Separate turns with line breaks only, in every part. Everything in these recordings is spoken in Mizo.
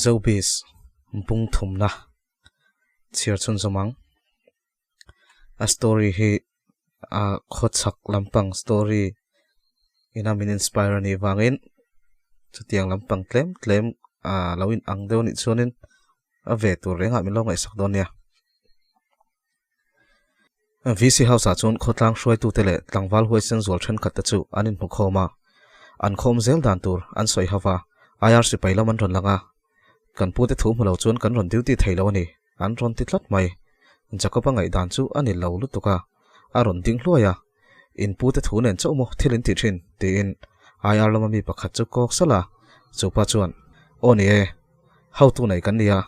Zobis bung thumna chhiar chhunzawm ang. A story hi a khawchhak lampang story ina min inspire a nih vangin chutiang lampang tlem tlem ah lo in ang deuh a nih chuanin a ve tur rengah min lo ngaihsak dawn nia. VC House ah chuan khawtlang hruaitute leh tlangval huaisen zual thenkhat te chu an inhmu khawm a, an khawm zel dan tur an sawi ho va, IR sipai lam an rawn lang a, kan pute thu hmu lo chuan kan rawn duty thei lo a ni. An rawn ti tlat mai. Jacob-a ngaihdan chu a ni lo lutuk a, a rawn ding hluai a. In pute thu nen chauh maw thil in ti thin? tiin IR lama mi pakhat chu kawk salh a. Chu pa chuan, Aw ni e, hotu nei kan nia,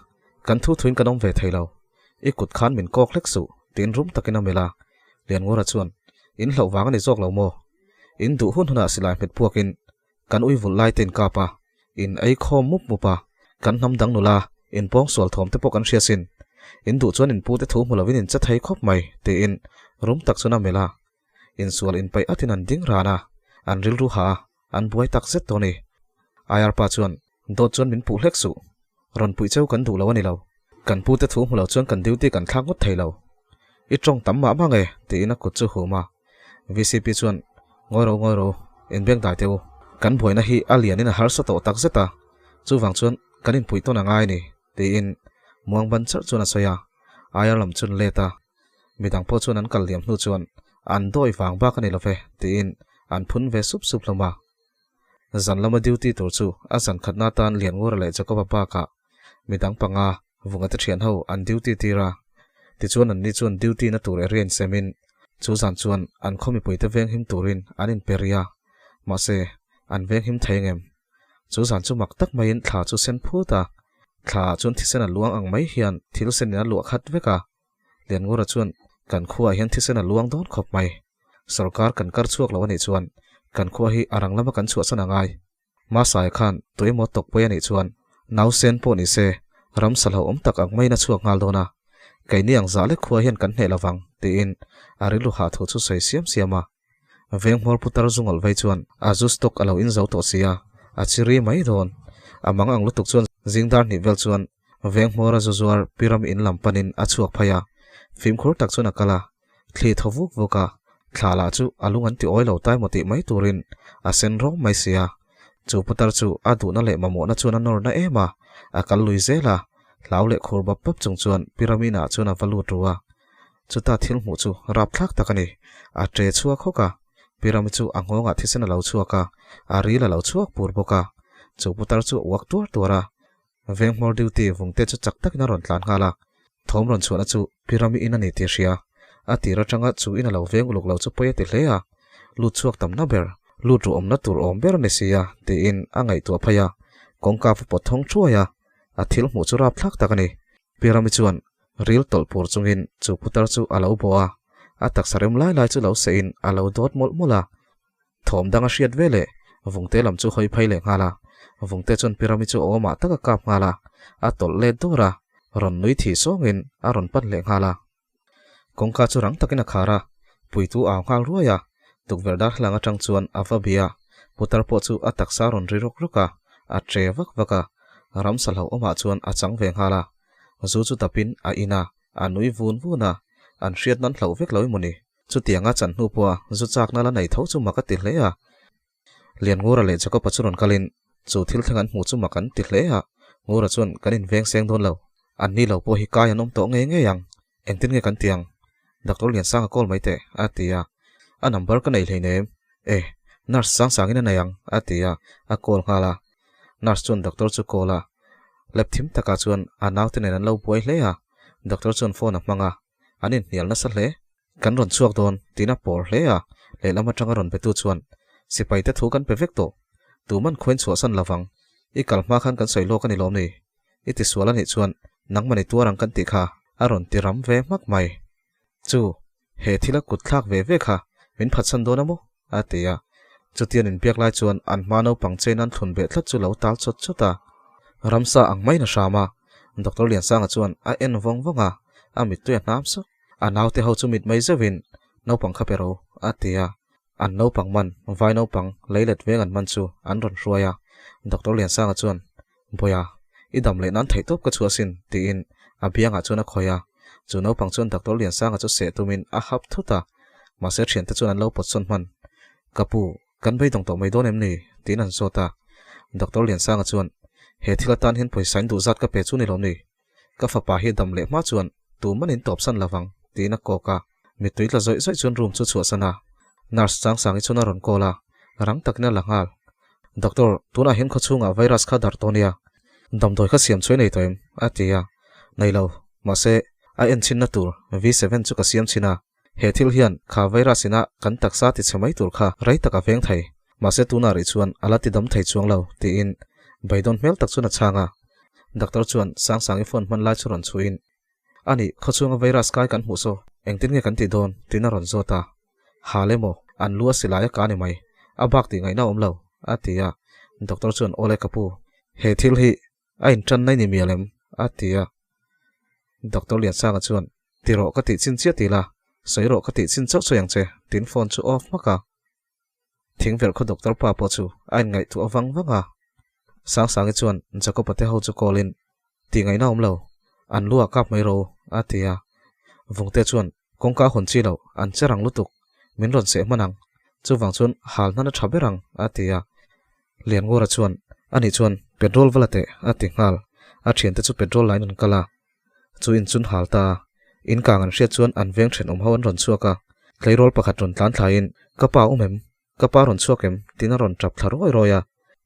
kan thu thuin kan awm ve thei lo. I kut khan min kawk hlek suh, tiin rum takin a melh a. Lianngura chuan, In hlauh vang a ni zawk lo maw? In duh hun hunah silai hmet puakin Kan ui vulh lai te in kap a, in ei khawm mup mup a, kan hnam dang nula, in pawng sual thawm te pawh kan hria sin. In duh chuan in pu te thu hmu lovin in che thei khawp mai, tiin rum tak chuan a melh a. Insual inpaih atin an ding ran a, an rilru hah a, an buai tak zet tawh a ni. IR pa chuan, Dawt chuan min puh hlek suh. Rawn puih cheu kan duh lo a ni lo. Kan pu te thu hmu lo chuan kan duty kan thlak ngawt thei lo. I tawng tam mah mah nge? tiin a kut chu hum a. VCP chuan, Ngawi ro, ngawi ro, inbeng dai teh u. Kan buaina hi a lianin a harsa tawh tak zet a, chuvang chuan kan inpuih tawn a ngai a ni, tiin muang ban charh chuan a sawi a. IR lam chuan let a, midang pawh chuan an kal liam hnu chuan an dawi vang bak a ni lo ve, tiin an phun ve sup sup hlawm a. Zan lama duty tur chu a zan khatna atan Lianngura leh Jacoba bakah midang panga Vunga te thian ho an duty tir a. Tichuan anni chuan duty na tur area insemin chu zan chuan an khaw mipuite venghim turin an inpe rih a. Mahse, an venghim thei ngem? Chu zan chu mak tak maiin thla chu sen phut a. Thla ah chuan thisen a luang ang mai hian thil senin a luah khat vek a. Lianngura chuan, Kan khuaah hian thisen a luang dawn khawp mai. Sorkar kan kar chhuak lo a nih chuan kan khua hi a rang lama kan chhuahsan a ngai. Hmasaia khan tuemaw tawkpui a nih chuan nausen pawh ni se ramsa hlauhawm tak ang maiin a chhuak nghal dawn a, keini ang zah lek khua hian kan hneh lo vang, tiin a rilru hah thu chu sawi siam siam a. Venghmawr putar zungawlh vei chuan a zu stock a lo inzo tawh si a, a chiri mai dawn. A mang ang lutuk chuan zingdar hnih vel chuan Venghmawra zu zuar Piram in lam panin a chhuak phei a, fimkhur tak chuan a kal a. Thli thaw vuk vuk a, thla lah chu a lung an ti awi lo tai maw tih mai turin a sen rawng mai si a. Chu putar chu a duhna leh mamawhna chuan a nawr na em a, a kal lui zel a, hlau leh khur bap bap chung chuan Pyramid ah chuan a va lut ru a. Chuta thil hmuh chu rapthlak tak a ni. A tre chhuak hawk a, Pyramid chu a nghawngah thisen a lo chhuak a, a ril a lo chhuak pur bawk a. Chu putar chu a uak tuar tuar a, Venghmawr duty vungte chu chak takin a rawn tlan nghal a, thawm rawn chhuahna chu Pirami in a ni tih a hria. A tir atanga chu in a lo veng uluk lo chu pawi a ti hle a, lut chhuak tamna ber, lut ruh awmna tur awm ber a ni si a, tiin a ngaihtuah phei a, kawngka va pawt thawng thuai a, a thil hmuh chu rapthlak tak a ni. Pirami chuan ril tawlh pur chungin chu putar chu a lo bawh a, a taksa rem lai lai chu lo seh in a lo dawt mawlh mawlh a. Thawm dang a hriat ve leh Vungte lam chu hawi phei leh nghal a, Vungte chuan Pirami chu awmah tak a kap nghal a, a tawlh let dawr a, rawn nui thih sawngin a rawn pan leh nghal a. Kawngka chu rang takin a khar a, puitu au nghal ruai a, tukverh darthlalang atang chuan a va bia, putar pawh chu a taksa rawn ri rawk rawk a, a tre vak vak a, ramsa hlauhawmah chuan a chang ve nghal a, zu chu dapin a in a, a nui vun vun a, an hriat nan hlauh vek lo emaw ni. Chutianga chan hnu pawha zu chakna la nei tho chu mak a ti hle a. Lianngura leh Jacob-a chu rawn kalin chu thil thleng an hmuh chu mak an ti hle a. Ngura chuan kan inveng seng dawn lo. An ni lo pawh hi kai an awm tawh ngei ngei ang. Engtin nge kan ti ang? Doctor Liansanga call mai teh, a ti a. A number ka nei hleinem. E, nurse Sangsangin a nei ang, a ti a, a call nghal a. Nurse chuan doctor chu call a. Lep thim takah chuan a naute nen an lo buai hle a. Doctor chuan phone a hmang a. An inhnial nasa hle. Kan rawn chhuak dawn, tiin a pawr hle a, lehlam atanga rawn betu chuan, Sipaite thu kan pe vek tawh. Tuman khuain chhuahsan lovang. I kal hma khan kan sawi lawk a ni lawm ni? I tisual a nih chuan nangmah ni tuar ang kan tih kha a rawn ti ram ve hmak mai. Chu, he thila kut thlak ve ve kha min phatsan dawn a maw? a ti a. Chutian inbiak lai chuan an hma naupang chain an thlun beh tlat chu lo tal chawt chawt a. Ramsa ang maiin a hram a. Doctor Liansanga chuan a en vawng vawng a, a mittui a hnam sawk. A naute ho chu mit mai zeuhin, Naupang kha pe ro, a ti a. An naupang man, vai naupang leilet veng an man chu an rawn hruai a. Doctor Liansanga chuan, Bawiha, i dam leh nan theihtawp ka chhuah asin, tiin a biangah chuan a khawih a. Chu naupang chuan Doctor Liansanga chu seh tumin a hap thut a, mahse thiante chuan an lo pawtsawn hman. Ka pu, kan beidawng tawh mai dawn em ni? tiin an zawt a. Doctor Liansanga chuan, He thil atan hian pawisa in duh zat ka pe chu ni lo ni? Ka fapa hi dam leh hma chuan tuman in tawpsan lovang, tiin a kawk a. Mittui tla zawih zawih chuan room chu chhuahsan a. Nurse Changsangi chuan a rawn call a, rang takin a la nghal. Doctor, tunah hian khawchhungah virus kha darh tawh nia. Damdawi kha siam chuai nei tawh em? a ti a. Nei lo, mahse, a enchinna tur V7 chu ka siam chhin a. He thil hian kha virus ina kan taksa ti chhe mai tur kha rei tak a veng thei. Mahse tunah rih chuan a la ti dam thei chuang lo, tiin beidawn hmel tak chuan a chhang a. Doctor chuan Sangsangi phone hman lai chu rawn chhuihin, Ani, khawchhunga virus kai kan hmuh saw, engtin nge kan tih dawn? tiin a rawn zawt a. Hal emaw, an lu a silai a ka ni mai, a bak tih ngaihna awm lo, a ti a. Doctor chuan, Awle ka pu, he thil hi a intan nai ni mial em? a ti a. Doctor Liansanga chuan, Ti rawh ka tih chin chiah ti la, sawi rawh ka tih chin chauh sawi ang che, tiin phone chu off hmak a. Thingverh khaw doctor pa pawh chu a inngaihtuah vang vang a. Sangsangi chuan Jacob-a te ho chu call in, Tih ngaihna awm lo, an lu ah kap mai ro, a ti a. Vungte chuan, Kawngka hawn chi loh, an che rang lutuk, min rawn seh hman ang, chuvang chuan hal hnan a tha ber ang, a ti a. Lianngura chuan, Anih chuan petrol va la teh, a ti nghal. A thiante chu petrol lain an kal a. Chu in chun hal ta a, in kang an hriat chuan an veng thenawm ho an rawn chhuak a, tleirawl pakhat rawn tlan thlaiin, Ka pa awm em? Ka pa rawn chhuak em? tiin a rawn tap thla ruai ruai a.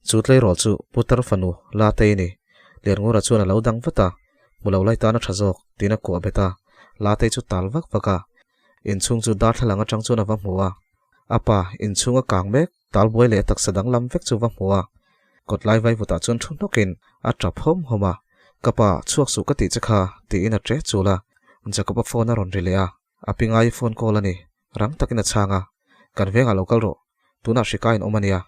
Chu tleirawl chu Putar fanu Latei a ni. Lianngura chuan a lo dang vat a, Hmu lo lai tan a tha zawk, tiin a kuah bet a. Latei chu tal vak vak a, inchhung chu darthlalang atang chuan a va hmu a. A pa, inchhung a kang mek, talbuai leh taksa danglam vek chu va hmu a. Kawtlai vaivutah chuan thu hnawkin a tap hawm hawm a, Ka pa, chhuak suh ka tih che kha, tiin a ṭe chul a. Jacob-a phone a rawn ri leh a, a pi ngai phone call a ni, rang takin a chhang a, Kan vengah lo kal rawh, tunah hri kai in awm a nia.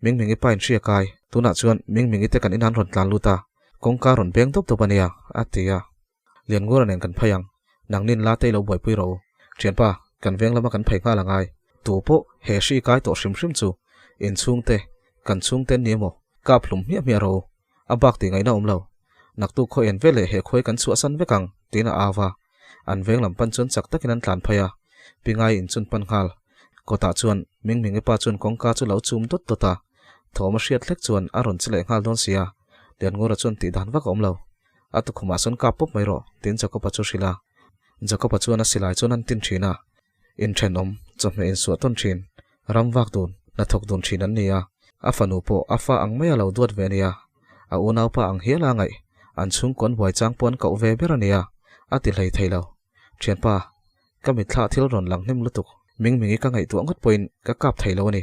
Mingmingi pa in hri a kai, tunah chuan Mingmingi te kan in an rawn tlan lut a, kawngka rawn beng dawp dawp a nia, a ti a. Lianngura nen kan phei ang, nangnin la te i lo buaipui rawh u. Thianpa, kan veng lama kan phei nghal a ngai. Tu pawh he hri kai tawh hrim hrim chu inchhungte, kan chhungte ni emaw, kap hlum hmiah hmiah rawh u. A bak tih ngaihna awm lo. Naktuk khaw en veleh he khuai kan chhuahsan vek ang, tiin a au a. An veng lam pan chuan chak takin an tlan phei a. Pingai inchun pan nghal. Kawtah chuan Mingmingi pa chuan kawngka chu lo chum dawt dawt a. Thawm a hriat hlek chuan a rawn che leh nghal dawn sia. Lianngura chuan tih dan vak a awm lo. A tukhumah sawn kap pawp mai rawh, tiin Jacob-a chu hrilh a. Jacob-a chuan a silai chuan an tin thin a. Inthenawm, chawhmeh insuah tawn thin, ram vak dun, hnathawk dun thin an ni a. A fanu pawh a fa ang maia lo duat ve a nia. A unaupa ang hiala ngaih, an chhungkawn buai chang pawh an koh ve ber a nia, a ti hlei thei lo. Thianpa, ka mitthla thil rawn lang hnem lutuk, Mingmingi ka ngaihtuah ngawt pawhin ka kap thei lo a ni.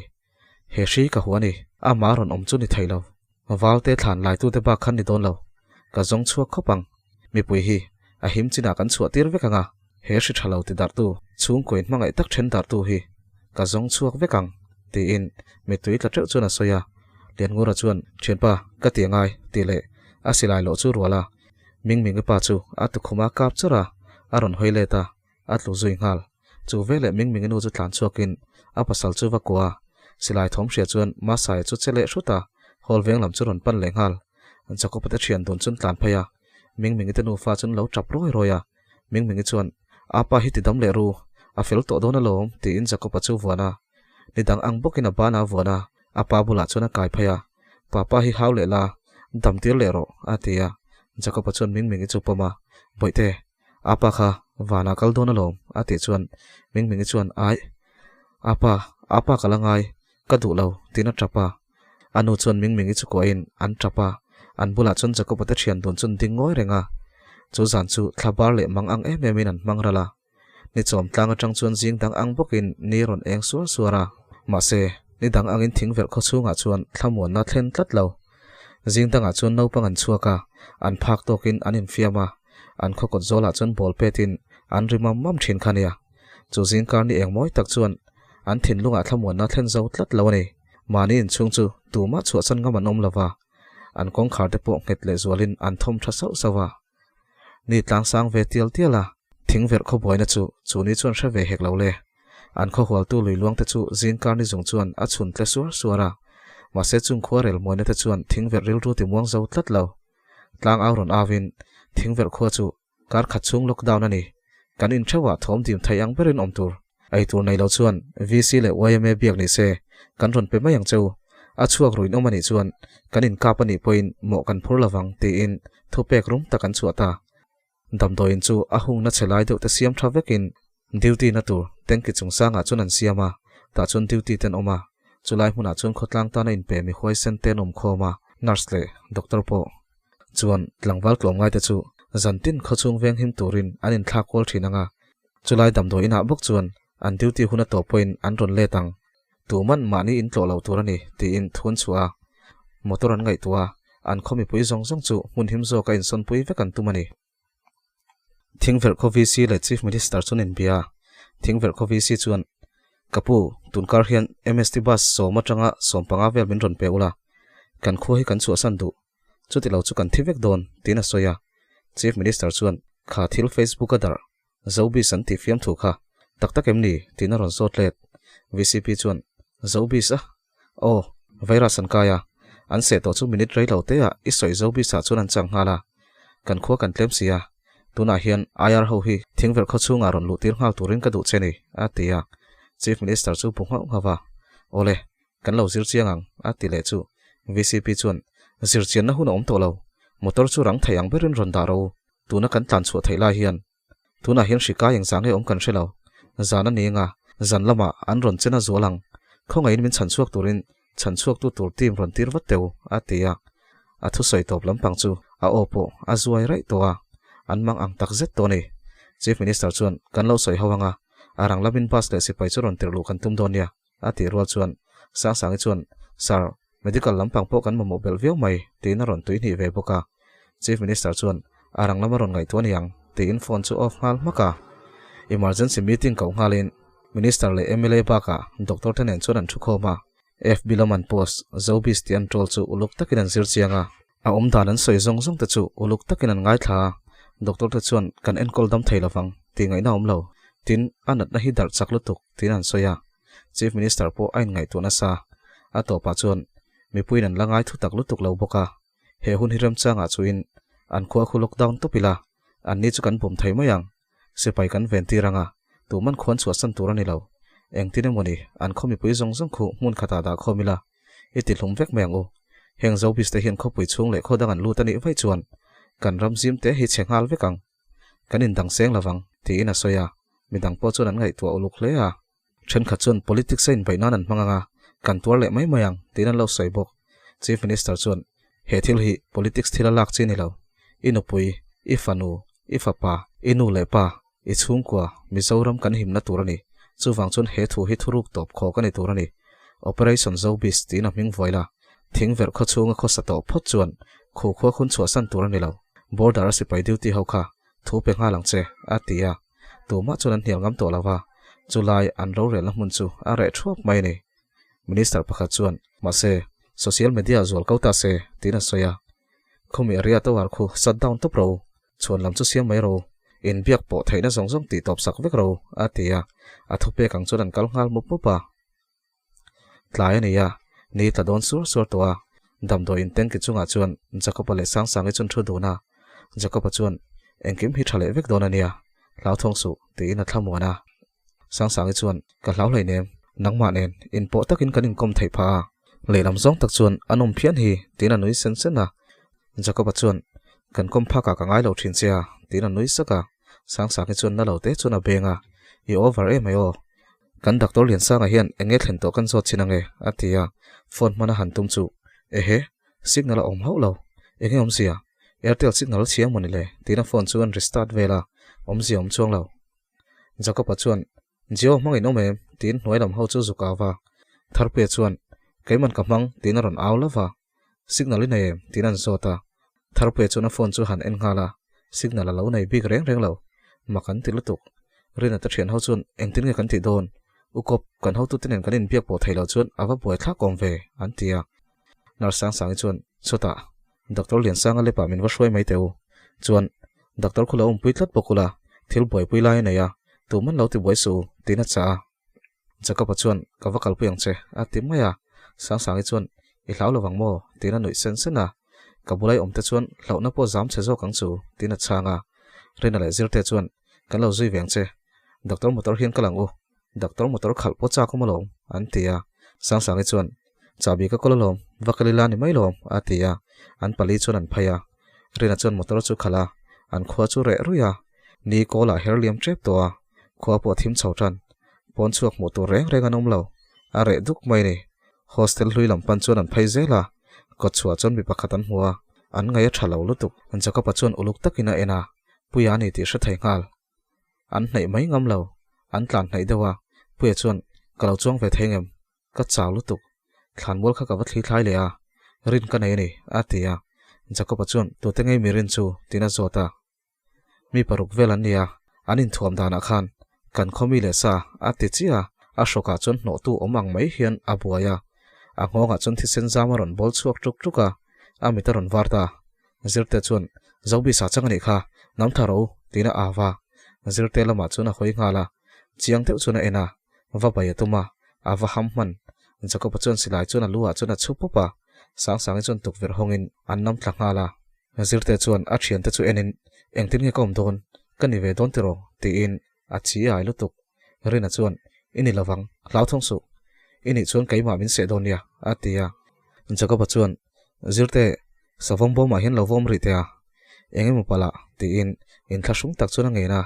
He hri ka hua a ni, amah rawn awm chu ni thei lo. Valte thlan laitute bak khan ni dawn lo. Ka zawng chhuak khawp ang. Mipui hi a him chinah kan chhuah tir vek ang a, he hri tha lo ti darhtu, chhungkaw inhmangaih tak then darhtu hi ka zawng chhuak vek ang, tiin mittui tla teuh chuan a sawi a. Lianngura chuan, Thianpa, ka ti angai, tih leh a silai lawh chu rual a. Mingmingi pa chu a tukhum a kap chawrh a, a rawn hawi let a, a tlu zui nghal. Chu veleh Mingmingi nu chu tlan chhuakin a pasal chu va kuah a, silai thawm hria chuan Masaia chu che leh hrut a, hall veng lam chu rawn pan leh nghal. Jacob-a te thian dun chuan tlan phei a, Mingmingi te nufa chuan lo tap ruai ruai a. Mingmingi chuan, Apa hi ti dam leh ru, a fel tawh dawn alawm, tiin Jacob-a chu vuan a. Ni dang ang bawkin a bana a vuan a, a pa bulah chuan a kai phei a, Papa hi hau leh la, dam tir leh rawh, a ti a. Jacob-a chuan Mingmingi chu pawm a, Bawihte, Apa kha vanah kal dawn alawm a tih chuan Mingmingi chuan Aih, apa, apa ka la ngai, ka duh lo tiin a tap a. A nu chuan Mingmingi chu kuahin an tap a, an bulah chuan Jacob-a te thian dun chuan ding ngawi reng a. Chu zan chu thla bar leh mang ang em emin an hmang ral a. Ni chawm tlang atang chuan zing dang ang bawkin ni rawn eng suar suar a. Mahse, ni dang angin thingvelh khaw chhungah chuan thlamuanna thlen tlat lo. Zing dangah chuan naupang an chhuak a, an phak tawkin an infiam a, an khaw kawt zawlah chuan ball petin an ri mam mam thin kha nia. Chu zingkar ni eng mawi tak chuan an thinlungah thlamuanna thlen zo tlat lo a ni. Mahni inchhung chu tumah chhuahsan ngam an awm lo va, an kawngkhar te pawh nghet leh zualin an thawm tha sauh sauh a. Ni tlang sang ve tial tial a, thing verh khaw buaina chu chu ni chuan hre ve hek lo le. An khaw hualtu lui luang te chu zingkar ni zung chuan a chhun tle suar suar a, mahse chung khua rel muaina te chuan thing verh rilru ti muang zo tlat lo. Tlang au rawn auin thing verh khua chu Kar khat chhung lockdown a ni. Kan intheuhah thawm dim thei ang berin awm tur. Ei tur nei lo chuan VC leh yma biak ni se kan rawn pe mai ang cheu. A chhuak ruin awm a nih chuan kan inkap a nih pawhin mawh kan phur lovang tiin thupek rum tak an chhuah ta. Damdawiin chu a hungna chhe lai deuh te siam tha vekin duty na tur tanki chungchangah chuan an siam a, tah chuan duty te an awm a. Chulai hmunah chuan khawtlang tana inpe mi huaisen te an awm khawm a, nurse leh doctor pawh. Chuan tlangval tlawmngaite chu zantin khawchhung veng him turin an inthlak kual thin ang a, chulai damdawi inah bawk chuan an duty hun a tawp pawhin an rawn let ang. Tuman mahni in tlawh lo tur a ni tiin thu an chhuah a, motor an ngaihtuah a, an khaw mipui zawng zawng chu hmun him zawka insawnpui vek an tum a ni. Thingverh khaw VC leh Chief Minister chuan inbia a, Thingverh khaw VC chuan, Ka pu, tunkar hian MST bus sawm atanga 15 vel min rawn pe ula, kan khua hi kan chhuahsan duh, chuti lo chu kan thi vek dawn, tiin a sawi a. Chief Minister chuan, Kha thil Facebook a darh, Zobis an tih fiam thu kha, tak tak em ni? tiin a rawn zawt let. VCP chuan, Zobis a? Aw, virus an kai a, an seh tawh chu minute rei lo te ah i sawi zo bisa chuan an chang nghal a, kan khua kan tlem si a, tunah hian IR ho hi thingverh khaw chhungah rawn luh tir nghal turin ka duh che ni, a ti a, Chief Minister chu bu nghauh nghauh a, Awle, kan lo zir chiang ang, a ti leh chu VCP chuan zir chianna hun a awm tawh lo, motor chu rang thei ang berin rawn dah rawh u, tuna kan tlan chhuah theih lai hian Tunah hian hri kai engzah nge awm kan hre lo. Zan a ni anga, zan lamah an rawn chen a zual ang. Khawngaihin min chhan chhuak turin chhan chhuaktu tur team rawn tir vat teu, a ti a. A thusawi tawp lampang chu a aw pawh a zuai raih tawh a, an mang ang tak zet tawh a ni. Chief Minister chuan kan lo sawi ho anga, a rang lamin bus leh sipai chu rawn tirh luh kan tum dawn nia, a tih rual chuan Sangsangi chuan, Sir, medical lampang pawh kan mamawh belh viau mai, tiin a rawn tuihnih ve bawk a. Chief Minister chuan, A rang lama rawn ngaihtuah a ni ang, tiin phone chu off nghal hmak a. Emergency meeting koh nghalin Minister leh mla bakah doctor te nen chuan an thukhawm a. FB lam an post, Zobis tih an troll chu uluk takin an zir chiang a. A awm dan an sawi zawng zawng te chu uluk takin an ngaithla a, doctor te chuan kan enkawl dam thei lovang tih ngaihna a awm lo, tin a natna hi darh chak lutuk tiin an sawi a. Chief Minister pawh a inngaihtuah nasa, a tawpah chuan mipuiin an la ngai thutak lutuk lo bawk a, he hun hi remchangah chuin an khua khu lockdown tawp ila, anni chu kan bum thei mai ang, sipai kan ven tir ang a, tuman khuan chhuahsan tur a ni lo. Engtin emawni an khaw mipui zawng zawng khu hmun khatah dah khawm ila, i ti hlum vek mai ang u. Heng Zobis te hian khawpui chhung leh khaw dang an lut a nih vaih chuan kan ram zim te hi chhe nghal vek ang. Kan indang seng lovang, tiin a sawi a, midang pawh chuan an ngaihtuah uluk hle a. Thenkhat chuan politics a inbeih nan an hmang ang a, kan tuar leh mai mai ang, tiin an lo sawi bawk. Chief Minister chuan, He thil hi politics thil a lak chi a ni lo. I nupui, i fanu, i fapa, i nu leh pa, i chhungkua, Mizoram kan himna tur a ni. Chuvang chuan he thu hi thuruk tawp khawk a ni tur a ni. Operation Zobis tiin a hming vuai la. Thingverh khaw chhunga khawsa tawh phawt chuan khu khua khun chhuahsan tur a ni lo. Border a sipai duty ho kha thu pe nghal ang che, a ti a. Tumah chuan an hnial ngam tawh lo va, chulai an rorelna hmun chu a reh thuap mai a ni. Minister pakhat chuan, Mahse, social media zual ko ta se, tiin a sawi a. Khawmi area tower khu shut down tawp ro, chhuan lam chu siam mai ro, inbiak pawh theihna zawng zawng tih tawp sak vek ro, a ti a. A thupek ang chuan an kal nghal mup mup a. Tlai a ni a, ni tla dawn suar suar tawh a, damdawi in tanki chungah chuan Jacob-a leh Sangsangi chuan thu dun a, Jacob-a chuan, Engkim hi tha leh vek dawn a nia, hlauthawng suh, tiin a thlamuan a. Sangsangi chuan, Ka hlau hleinem, nangmah nen inpawh takin kan inkawm theih phah a, lehlam zawng tak chuan a nawm phian hi, tiin a nui sen sen a. Jacob-a chuan, Kan kawm phakah ka ngai lo thin che a, tiin a nui sak a. Sangsangi chuan na lo te chuan a beng a, I over em ai aw, Kan Doctor Liansanga hian eng nge thlen tawh kan zawt chin ange? a ti a, phone hman a han tum chu, Ehe, signal a awm hauh lo, eng nge awmzia? Airtel signal a chhi ang mawni le? tiin a phone chu an restart vel a, awmzia awm chuang lo. Jacob-a chuan, Jio hmang in awm em? tiin hnuai lam ho chu zuk au va, Tharpuia chuan, Keiman ka hmang, tiin a rawn au lo va, Signal i nei em? tiin an zawt a, Tharpuia chuan a phone chu han en nghal a, signal a lo nei bik reng reng lo. Mak an ti lutuk. Rina te thian ho chuan engtin nge kan tih dawn? U Kawp, kan hotute nen kan inbiak pawh thei lo chuan a va buai thlak awm ve, an ti a. Nurse Sangsangi chuan, Chutah, Doctor Liansanga lepah min va hruai mai teh u. Chuan, Doctor khu lo awmpui tlat bawk ula, thil buaipui lai a nei a, tuman lo ti buai suh u, tiin a chah a. Jacob-a chuan, Ka va kalpui ang che, a ti mai a. Sangsangi chuan, I hlau lovang maw? tiin a nuih sen sen a. Ka bulai awmte chuan hlauhna pawh zam che zawk ang chu, tiin a chhang a. Rina leh Zirte chuan, Kan lo zui ve ang che. Doctor motor hian kal ang u. Doctor motor khalh pawh chak awm alawm, an ti a. Sangsangi chuan, Chahbi ka kawl alawm, va kal ila ni mai lawm, a ti a. An pali chuan an phei a. Rina chuan motor chu khalh a, an khua chu reh ruih a. Ni kawlah her liam tep tawh a, khua pawh a thim chho tan. Pawn chhuak hmuh tur reng reng an awm lo, a reh duk mai ni. Hostel hlui lam pan chuan an phei zel a, kawt chhuah chuan mi pakhat an hmu a, an ngaih a tha lo lutuk. Jacob-a chuan uluk takin a en a, Puia a ni tih hre thei nghal. An hnaih mai ngam lo, an tlan hnaih deuh a, Puia chuan, Ka lo chuang ve thei ngem? Ka chau lutuk. Thlanmual kha ka va thli thlai leh a, rin ka nei a ni, a ti a. Jacob-a chuan, Tute ngei mi rin chu? tiin a zawt a. Mi paruk vel an ni a, an inthuam danah khan kan khaw mi leh sa a ti chiah a, a hrawkah chuan hnawhtu awm ang mai hian a buai a. A nghawngah chuan thisen zam a rawn bawl chhuak ṭuk ṭuk a, a mit a rawn var ta. Zirte chuan, Zobi sa chang a nih kha, nam tha rawh u, tiin a au a. Zirte lamah chuan a hawi nghal a, chiang deuh chuan a en a, va bai a tum a, a va ham hman. Jacob-a chuan silai chuan a lu ah chuan a chhu pawp a, Sangsangi chuan tukverh hawngin an nam tla nghal a. Zirte chuan a thiante chu enin, Engtin nge ka awm dawn? Ka ni ve dawn tiraw? tiin a chi ai lutuk. Rina chuan, I ni lovang, hlauthawng suh. I nih chuan keimah min seh dawn nia, a ti a. Jacob-a chuan, Zirte, savawm bawmah hian lo vawm rih teh a, eng emaw palh ah, tiin inthlahrung tak chuan a ngen a.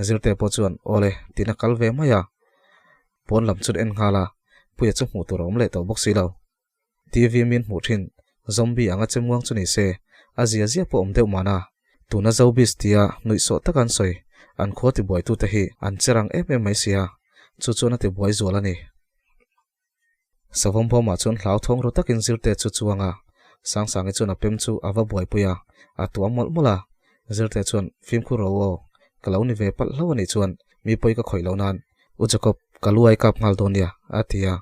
Zirte pawh chuan, Awle, tiin a kal ve mai a. Pawn lam chuan en nghal a, Puia chu hmuh tur a awm leh tawh bawk si lo. TV min hmuh thin, zombie anga che muang chu ni se, a zia zia pawh awm deuh mahna. Tuna Zobis tia nuihsawh taka an sawi, an khua tibuaitute hi an che rang em em mai sia, chu chuan a tibuai zual a ni. Savawm bawmah chuan hlauthawng ru takin Zirte chu chuang a, Sangsangi chuan a pem chu a va buaipui a, a tuam mawlh mawlh a. Zirte chuan, Fimkhur ro aw, ka lo ni ve palh hlo a nih chuan mi pawi ka khawih loh nan U Jacob, ka lu ai kap nghal dawn nia, a ti a.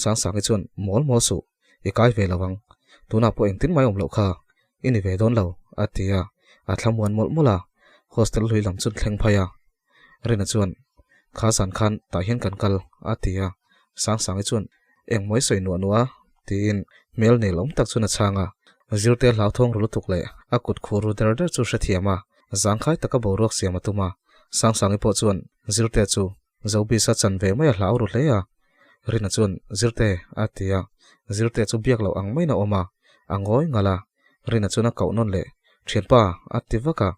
Sangsangi chuan, Mawl mawl suh, i kai ve lo ang. Tunah pawh engtin mai awm loh kha, i ni ve dawn lo, a ti a. A thlamuan mawlh mawlh a, hostel hlui lam chuan thleng phai a. Rina chuan, Kha zan khan tah hian kan kal, a ti a. Sangsangi chuan, Engmaw i sawi nuah nuah a? tiin hmel nel awm tak chuan a chhang a. Zirte hlauthawng ru lutuk leh a kut khur ru der der chu hrethiam a, zangkhai taka boruak siam a tum a. Sangsangi pawh chuan Zirte chu Zobisa chan ve mai a hlau ru hle a. Rina chuan, Zirte, a ti a. Zirte chu biak loh ang maiin a awm a, a ngawi ngalh a. Rina chuan a koh nawn leh, Thianpa, a ti vak a.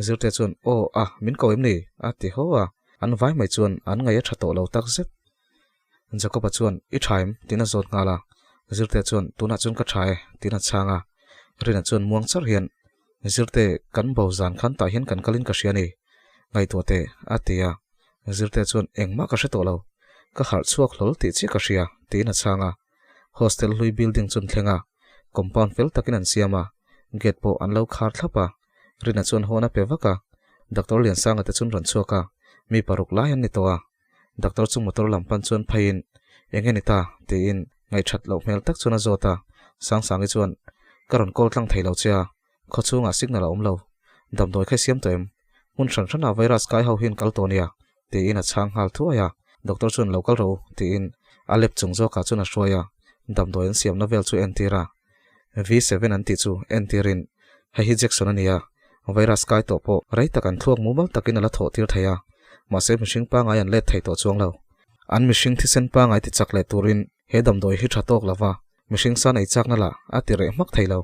Zirte chuan, Aw, a, min ko em ni? a ti haw a. An vai mai chuan an ngaih a tha tawh lo tak zet. Jacob-a chuan, I tha em? tiin a zawt nghal a. Zirte chuan, Tunah chuan ka tha e, tiin a chhang a. Rina chuan muang char hian, Zirte, kan bo zan khan tah hian kan kalin ka hria a ni. Ngaihtuah teh, a ti a. Zirte chuan, Engmah ka hre tawh lo. Ka harh chhuak hlawl tih chiah ka hria, tiin a chhang a. Hostel hlui building chu an thleng a, compound fel takin an siam a, gate pawh an lo khar thlap a. Rina chuan hawn a pe vak a. Doctor Liansanga te chuan rawn chhuak a, mi paruk lai an ni tawh a. Doctor chu motor lam pan chuan pheiin, Eng nge ni ta? tiin ngaihṭhat loh hmel tak chuan a zawt a. Sangsangi chuan, Ka rawn call tlang thei lo che a, khaw chhungah signal a awm lo. Damdawi kha i siam tawh em? Hmun hran hranah virus kai ho hian kal tawh nia, tiin a chhang nghal thuai a. Doctor chuan lo kal rawh u, tiin a lep chung zawkah chuan a hruai a, damdawi an siamna vel chu entir a. V7 an tih chu entirin, Hei hi Jackson a nia, virus kai tawh pawh rei tak an thluak mumal takin a la thawh tir thei a, mahse mihring pangai an let thei tawh chuang lo. An mihring thisen pangai ti chak leh turin he damdawi hi tha tawk lova, mihring san ei chakna lah a ti reh hmak thei lo.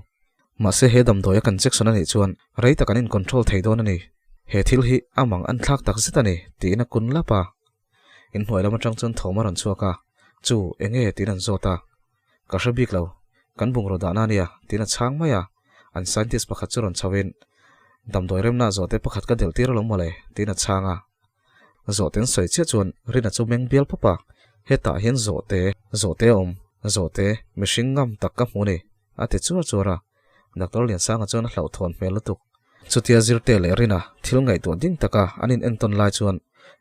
Mahse he damdawi a kan Jackson a nih chuan rei tak an in control thei dawn a ni. He thil hi a mang an thlak tak zet a ni, tiin a kun lap a. Inhnuai lam atang chuan thawm a rawn chhuak a, Chu, enge? tiin an zawt a. Ka hre bik lo, kan bungraw dahna a nia, tiin a chhang mai a. An scientist pakhat chu rawn chhoin, Damdawi remna zawhte pakhat ka delh tir alawm mawle, tiin a chhang a. Zawhte an sawi chiah chuan Rina chu meng bial pawp a, Hetah hian zawhte, zawhte a awm, zawhte, mihring ngam tak ka hmu ni, a ti chuar chuar a. Doctor Liansanga chuan a hlauhthawn hmel lutuk. Chutia Zirte leh Rina thil ngaihtuah ding taka an in entawn lai chuan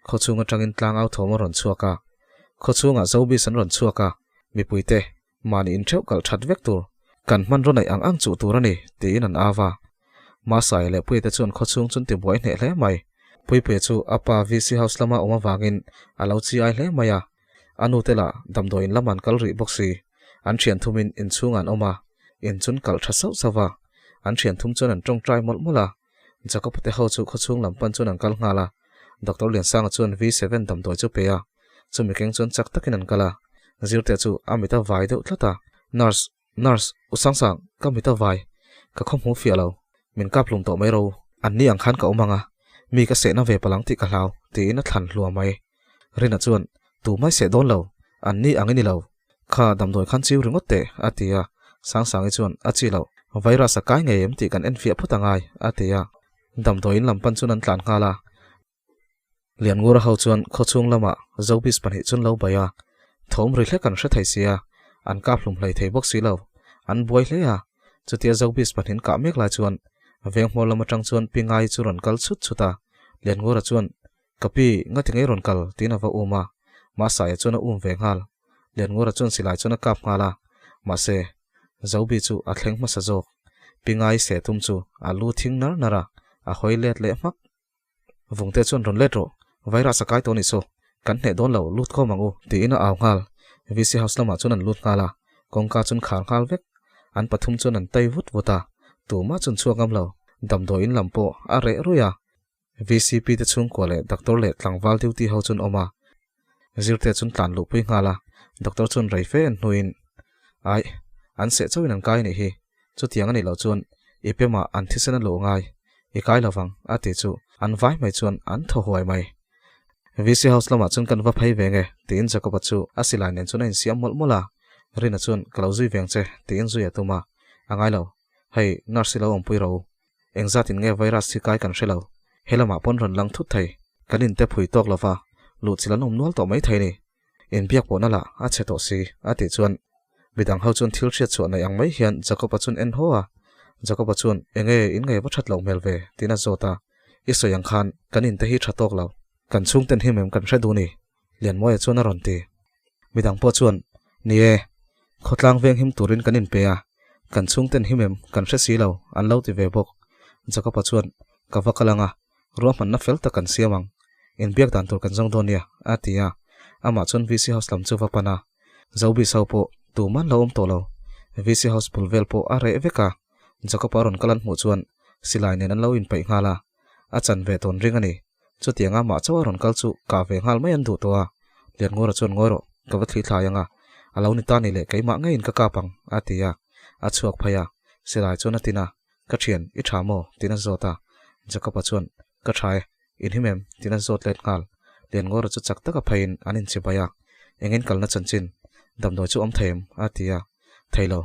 khawchhung atangin tlangau thawm a rawn chhuak a. Khawchhungah Zobis an rawn chhuak a, mipuite mahni intheuh kalh that vek tur, kan hmanraw neih ang ang chuh tur a ni, tiin an au a. Masaia leh Puiate chuan khawchhung chun tibuai hneh hle mai. Puipuia chu a pa VC House lama awm avangin a lo chi ai hle mai a. A nute lah damdawiin lam an kal rih bawk si. An thian thumin inchhungah an awm a, in chun kalh tha sauh sauh va. An thian thum chuan an tawngtai mawlh mawlh a. Jacob-a te ho chu khawchhung lam pan chuan an kal nghal a, Doctor Liansanga chuan V seven damdawi chu pe a, chumi keng chuan chak takin an kal a, Zirtea chu a mit a vai deuh tlat a, Nurse, nurse, u Sangsang, ka mit a vai, ka khaw hmu fiah lo, min kap hlum tawh mai ro, an ni ang khan ka awm ang a, mi ka sehna ve palang tih ka hlau, tiin a thlan hluah mai. Rina chuan, Tu mai seh dawn lo, an ni ang i ni lo, kha damdawi khan chiu ringawt teh, a ti a. Sangsangi chuan, A chi loh, virus a kai ngei em tih kan enfiah phawt a ngai, a ti a. Damdawiin lam pan chuan an tlan nghal a. Lianngura ho chuan khawchhung lamah Zobis pahnih chuan lo bai a, thawm ri hlek an hre thei sia, an kap hlum hlei thei bawk si lo, an buai hle a. Chutia Zobis pahnihin kah mek lai chuan Venghmawr lam atang chuan Pi Ngai chu rawn kal chhut chhut a. Lianngura chuan, Ka pi, ngati ngei rawn kal? tiin a va um a, Mahsaia chuan a um ve nghal. Lianngura chuan silai chuan a kap nghal a, mahse, Zobi chu a thleng hmasa zawk. Pi Ngai seh tum chu a lu thing nar nar a, a hawi let leh hmak. Vungte chuan rawn let rawh, virus a kai tawh a nih chu, kan hneh dawn lo, lut khawm ang u, tiin a au nghal. VC House lamah chuan an lut nghal a, kawngka chuan khar nghal vek. An pathum chuan an tai vut vut a, tumah chuan chhuak ngam lo. Damdawiin lam pawh a reh ruih a. VCP te chhungkua leh doctor leh tlangval duty ho chuan awm a, zirte chuan tlan luhpui nghal a, doctor chuan rei fe an hnuin, Aih, an seh chauhin an kai anih hi, chutiang anih loh chuan i pemah an thisen a luh ngai, i kai lovang, a ti chu an vai mai chuan an thaw huai mai. VC house lamah chuan kan va phei ve nge, tiin Jacob-a chu a silai nen chuan a insiam mawlh mawlh a, Rina chuan ka lo zui veng che, tiin zui a tum a, a ngai lo, hei nurse hi lo awmpui rawh u, Engzatin nge virus hi kai kan hre lo. He lamah pawn rawn lang thut thei. Kan inte phui tawk lova, luhchilh an awm nual tawh mai thei ni. Inbiak pawhna lah a chhe tawh si, a tih chuan midang ho chuan thil hriat chhuah nei ang mai hian Jacob-a chuan en haw a. Jacob-a chuan, Enge in ngei va that loh hmel ve? tiin a zawt a. I sawi ang khan kan inte hi tha tawk lo. Kan chhungten hi mem kan hre duh ni, Lianmawia chuan a rawn ti. Midang pawh chuan, Ni e, khawtlang veng him turin kan inpe a, kan chhungten him em kan hre si lo, an lo ti ve bawk. Jacob-a chuan, Ka va kal ang a, ruahmanna fel tak kan siam ang. Inbiak dan tur kan zawng dawn nia, a ti a. Amah chuan VC House lam chu va pan a. Zobis ho pawh tuman lo awm tawh lo. VC House bul vel pawh a reh vek a. Jacob-a rawn kal an hmuh chuan silai nen an lo inpeih nghal a. A chan ve tawn ring a ni. Chutianga mah chauh a rawn kal chu kah ve nghal mai an duh tawh a, Lianngura chuan ngawi rawh, ka va thli thlai ang a, a lo ni ta ni leh keimah ngeiin ka kap ang, a ti a, a chhuak phei a, silai chuan a tin a, Ka thian, i tha maw? tiin a zawt a, Jacob-a chuan, Ka tha e, in him em? tiin a zawt let nghal. Lianngura chu chak taka pheiin an inchibai a, Engin kalna chanchin, damdawi chu awm thei em? a ti a, Thei lo,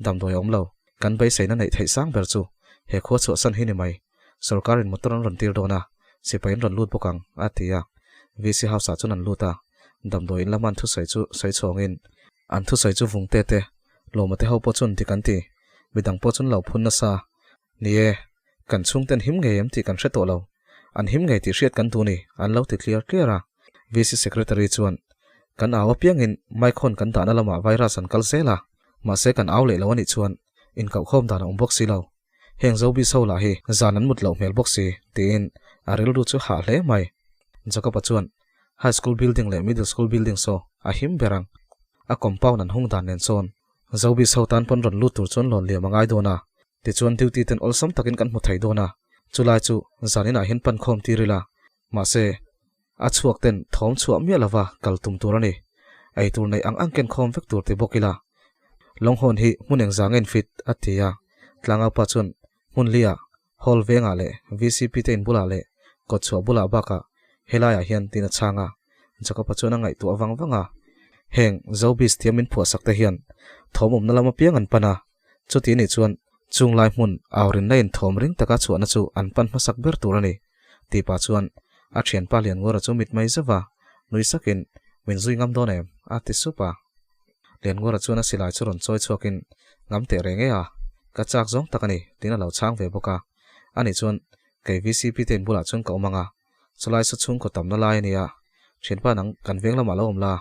Damdawi a awm lo. Kan beiseina neih theih sang ber chu he khua chhuahsan hi ni mai. Sorkarin motor an rawn tir dawn a, sipai an rawn lut bawk ang, a ti a. VC House-ah chuan an lut a, damdawi in lama an thusawi chu sawi chhawngin, an thusawi chu vung te te, lawma te ho pawh chuan dik an ti, midang pawh chuan lo phun nasa. Ni e, kan chhungten him ngei em tih kan hre tawh lo. An him ngei tih hriat kan duh ni, an lo ti clear clear a. VC Secretary chuan, Kan au apiangin mic hawn kan dahna lamah virus an kal zel a, mahse kan au leh lo anih chuan inkauhkhawm dan a awm bawk si lo. Heng Zobi so lah hi zan an mut loh hmel bawk si, tiin a rilru chu hah hle mai. Jacob-a chuan, High School building leh Middle School building saw a him ber ang. A compound an hung dan nen sawn Zobi so tan pawn rawn lut tur chuan lawn liam a ngai dawn a, tichuan duty ten awlsam takin kan hmu thei dawn a, chulai chu zaninah hian pan khawm tir ila, mahse, A chhuak ten thawm chhuah miah lova kal tum tur a ni. Ei tur neih ang ang ken khawm vek tur ti bawk ila. Lawnghawn hi hmun engzang en fit a ti a. Tlangaupa chuan hmun liah, hall vengah leh VCP te in bulah leh kawtchhuah bulah bakah helaiah hian tin a chhang a. Jacob-a chuan a ngaihtuah vang vang a. Heng Zobis tia min phuahsak te hian thawm awmna lam apiang an pan a. Chuti nih chuan chung lai hmun aurinna in thawm ring taka chhuahna chu an pan hmasak ber tur a ni. Tih pah chuan a thianpa Lianngura chu mit mai zauh a, nui sakin, Min zui ngam dawn em? a ti sup a. Lianngura chuan a silai chu rawn chawi chhuakin, Ngam teh reng e a, ka chak zawng tak a ni, tiin a lo chhang ve bawk a. Ani chuan, Kei VCP te in bulah chuan ka awm ang a, chulai saw chhungkaw tamna lai a nia, thianpa nang kan veng lamah lo awm la.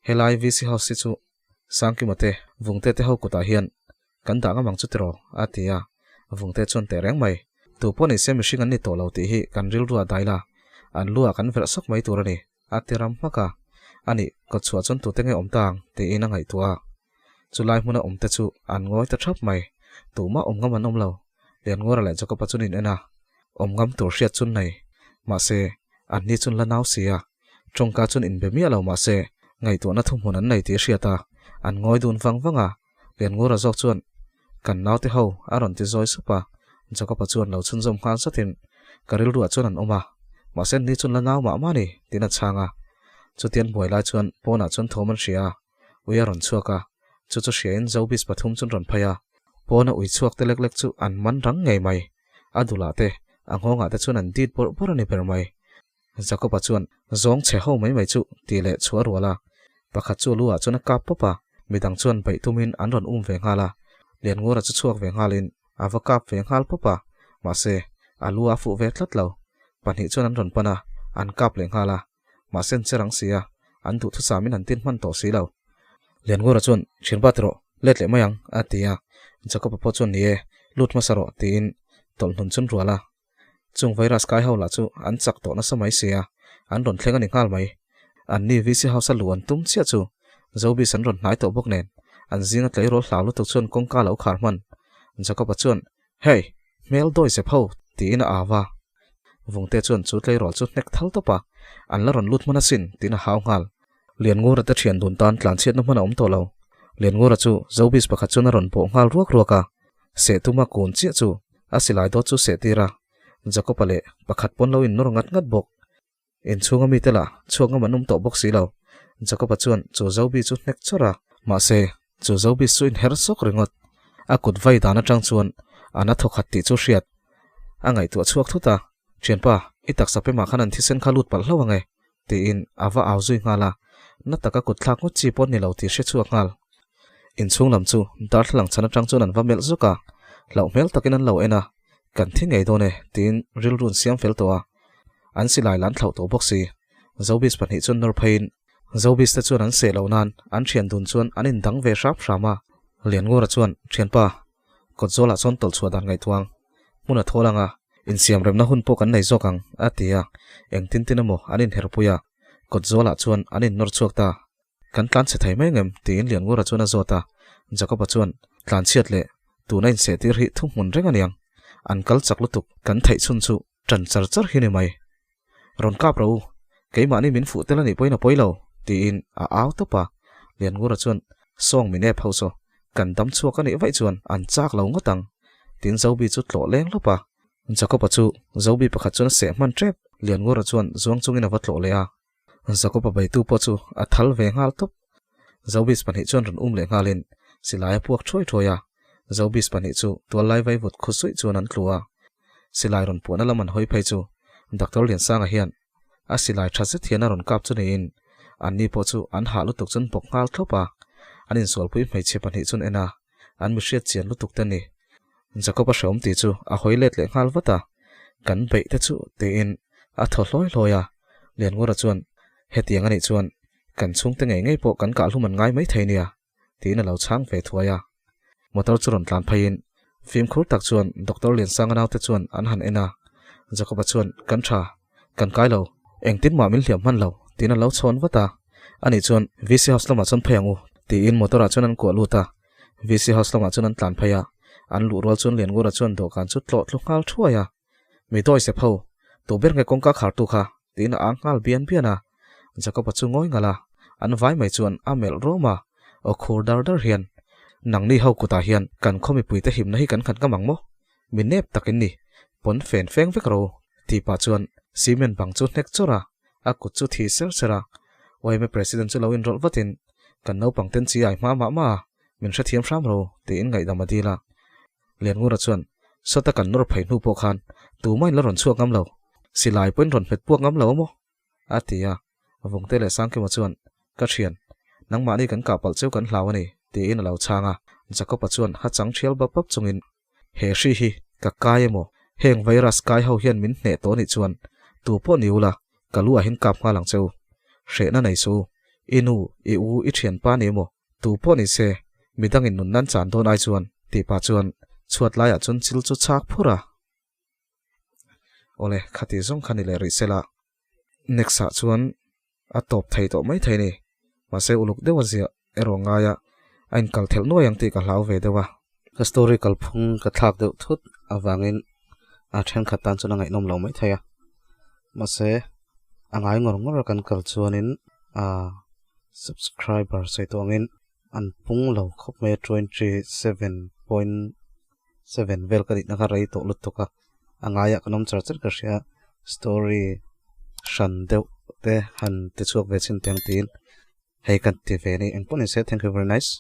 Helai VC House hi chu Sangkima te, Vungte te ho kutah hian kan dah ngam ang chu tiraw? a ti a. Vungte chuan teh reng mai. Tu pawh nise mihring an ni tawh lo tih hi kan rilru a dai la, an lu ah kan verh sawk mai tur a ni, a ti ram hmak a. Anih, kawtchhuah chuan tute nge awm ta ang? tiin a ngaihtuah a. Chulai hmuna awmte chu an ngawi ta thap mai. Tumah awm ngam an awm lo. Lianngura leh Jacob-a chu nin en a, awm ngam tur hriat chun nei. Mahse, an ni chun la nau si a. Tawngka chun inbe miah lo mahse, ngaihtuahna thuhmun an nei tih hriat a, an ngawi dun vang vang a. Lianngura zawk chuan, Kan naute ho, a rawn ti zawi sup a. Jacob-a chuan lo chhunzawm nghal zatin, Ka rilruah chuan an awm a, mahse an ni chun la nau mah mah ni, tiin a chhang a. Chutian buai lai chuan pawnah chuan thawm an hria a. Ui a rawn chhuak a, chu chu hriain Zobis pathum chuan rawn phei a, pawna ui chhuak te lek lek chu an man rang ngei mai. A dulah te, a nghawngah te chuan an dit bawrh bawrh a ni ber mai. Jacob-a chuan zawng chhe ho mai mai chu tih leh chhuah a rual a, pakhat chu a lu ah chuan a kap pawp a, midang chuan beih tumin an rawn um ve nghal a, Lianngura chu chhuak ve nghalin a va kap ve nghal pawp a, mahse, a lu a fuh ve tlat lo. Pahnih chuan an rawn pan a, an kap leh nghal a. Mahse an che rang si a, an duhthusamin an tin hman tawh si lo. Lianngura chuan, Thianpa ti rawh, let leh mai ang, a ti a. Jacob-a pawh chuan, Ni e, lut hmasa rawh, tiin tawlhhnun chun rual a. Chung virus kai ho lah chu an chak tawh nasa mai si a, an rawn thleng a ni nghal mai. Anni VC House-a luh an tum chiah chu Zobis an rawn hnai tawh bawk nen, an zinga tleirawl hlau lutuk chuan kawngka lo khar hman. Jacob-a chuan, Hey! Hmel dawi zep ho! tiin a au a. Vungte chuan chu tleirawl chu hnek thal tawp a, an la rawn lut hman asin tiin a hau nghal. Lianngura te thian dun tan tlanchhiatna hman a awm tawh lo. Lianngura chu Zobis pakhat chuan a rawn bawh nghal ruak ruak a, seh tuma kun chiah chu a silai dawt chu seh tir a, Jacob-a leh pakhat pawn lo innawr ngat ngat bawk. Inchhunga mite lah chhuak ngam an awm tawh bawk si lo. Jacob-a chuan chu Zobi chu hnek chawrh a. Mahse, chu Zobi chu inher sawk ringawt. A kut vai dan atang chuan a na thawkhat tih chu hriat a ngaihtuah chhuak thut a, Thianpa, i taksa pemah khan an thisen kha lut palh hlauh ang e, tiin a va au zui nghal a. Na taka kut thlak ngawt chi pawh ni lo tih hre chhuak nghal. Inchhung lam chu darthlalang chhan atang chuan an va melh zuk a, hlauh hmel takin an lo en a, Kan thi ngei dawn e, tiin rilru an siam fel tawh a. An silai la an thlauh tawh bawk si. Zobis pahnih chuan nawr pheiin Zobis te chuan an seh loh nan an thian dun chuan an indang ve hram hram a. Lianngura chuan, Thianpa, kawtzawl ah chuan tawlh chhuah dan ngaihtuang hmun a thawl ang a, insiam remna hun pawh kan nei zawk ang, a ti a. Engtin tin emaw an inherpui a, kawtzawl ah chuan an innawr chhuak ta. Kan tlan chhe thei mai ngem? tiin Lianngura chuan a zawt a. Jacob-a chuan, Tlan chhiat leh, tuna inseh tir hi thu hmun reng aniang. An kal chak lutuk, kan theih chhun chu ṭan char char hi ni mai. Rawn kap rawh u, keimahni min fuh tel anih pawhin a pawi lo, tiin a au tawp a. Lianngura chuan, Sawng min ep ho saw, kan dam chhuak anih vaih chuan an chak lo ngawt ang, tiin Zobi chu tlawh leng hlawp a. Jacob-a chu Zobi pakhat chuan a seh hman ṭep. Lianngura chuan zuang chungin a va tlawh leh a. Jacob-a beitu pawh chu a thal ve nghal tawp. Zobis pahnih chuan rawn um leh nghalin silai a puak thuai thuai a, Zobis pahnih chu tuallai vaivut khu suih chuan an tlu a. Silai rawn puahna lam an hawi phei chu Doctor Liansanga hian a silai tha zet hian a rawn kap chu niin anni pawh chu an hah lutuk chuan bawk nghal thlawp a, an insualpui hmeichhe pahnih chuan en a, an mi hriat chian lutuk te ni. Jacob-a hreawm tih chu a hawi let leh nghal vat a, Kan beih te chu tiin a thaw hlawi hlawi a. Lianngura chuan, Hetiang a nih chuan kan chhungte ngei ngei pawh kan kahhlum an ngai mai thei nia, tiin a lo chhang ve thuai a. Motor chu rawn tlan pheiin fimkhur tak chuan Doctor Liansanga naute chuan an han en a. Jacob-a chuan, Kan tha, kan kai lo, engtin mah min hliam hman lo, tiin a lo chhawn vat a. Ani chuan, VC House lamah chuan phei ang u, tiin motor-ah chuan an kuah lut a. VC House lamah chuan an tlan phei a, an luh rual chuan Lianngura chuan dawhkan chu tlawh tlu nghal thuai a. Mi dawi sep ho, tu ber nge kawngka khartu kha? tiin a ang nghal bian bian a. Jacob-a chu ngawi ngalh a, an vai mai chuan a melh rawm a, aw khur dar dar hian, Nangni ho kutah hian kan khaw mipuite himna hi kan nghat ngam ang maw? Mi nep tak in ni, pawn fen feng vek ro, tih pah chuan cement bang chu hnek chawrh a, a kut chu thi ser ser a. YMA President chu lo inrawlh vatin, Kan naupang ten chi ai hma mah mah a, min hrethiam hram ro, tiin ngaihdam a dil a. Lianngura chuan, Sawta kan nawr phei hnu pawh khan tumahin la rawn chhuak ngam lo, silai pawhin rawn hmet puak ngam lo a maw? a ti a. Vungte leh Sangkima chuan, Ka thian, nangmahni kan kah palh cheu kan hlau a ni, tiin a lo chhang a. Jacob-a chuan ha chang thial bap bap chungin, He hri hi ka kai emaw? Heng virus kai ho hian min hneh tawh anih chuan tu pawh ni ula ka lu ah hian kap nghal ang che u. Hrehna nei su. I nu, i u, i thianpa ni emaw, tu pawh ni se, midangin nun nan chan dawn ai chuan tih pah chuan chhuat laiah chuan chil chu chak phur a. Awle, khati zawng kha ni leh rih sela. Next ah chuan a tawp thei tawh mai thei ni. Mahse uluk deuh a ziah erawh ngai a, a inkal thelh nuai ang tih ka hlau ve deuh a. Ka story kalphung ka thlak deuh thut avangin a thenkhat tan chuan a ngaihnawm lo mai thei a. Mahse a ngai ngawr ngawr a kan kal chuanin ah subscriber sawi tawh angin an pung lo khawp mai a 27.7 vel ka nihna kha rei tawh lutuk a. A ngaiah kan awm char char ka hria story hran deuh te han ti chhuak ve chin teng tiin hei kan ti ve a ni. Engpawh ni se thank you very nice.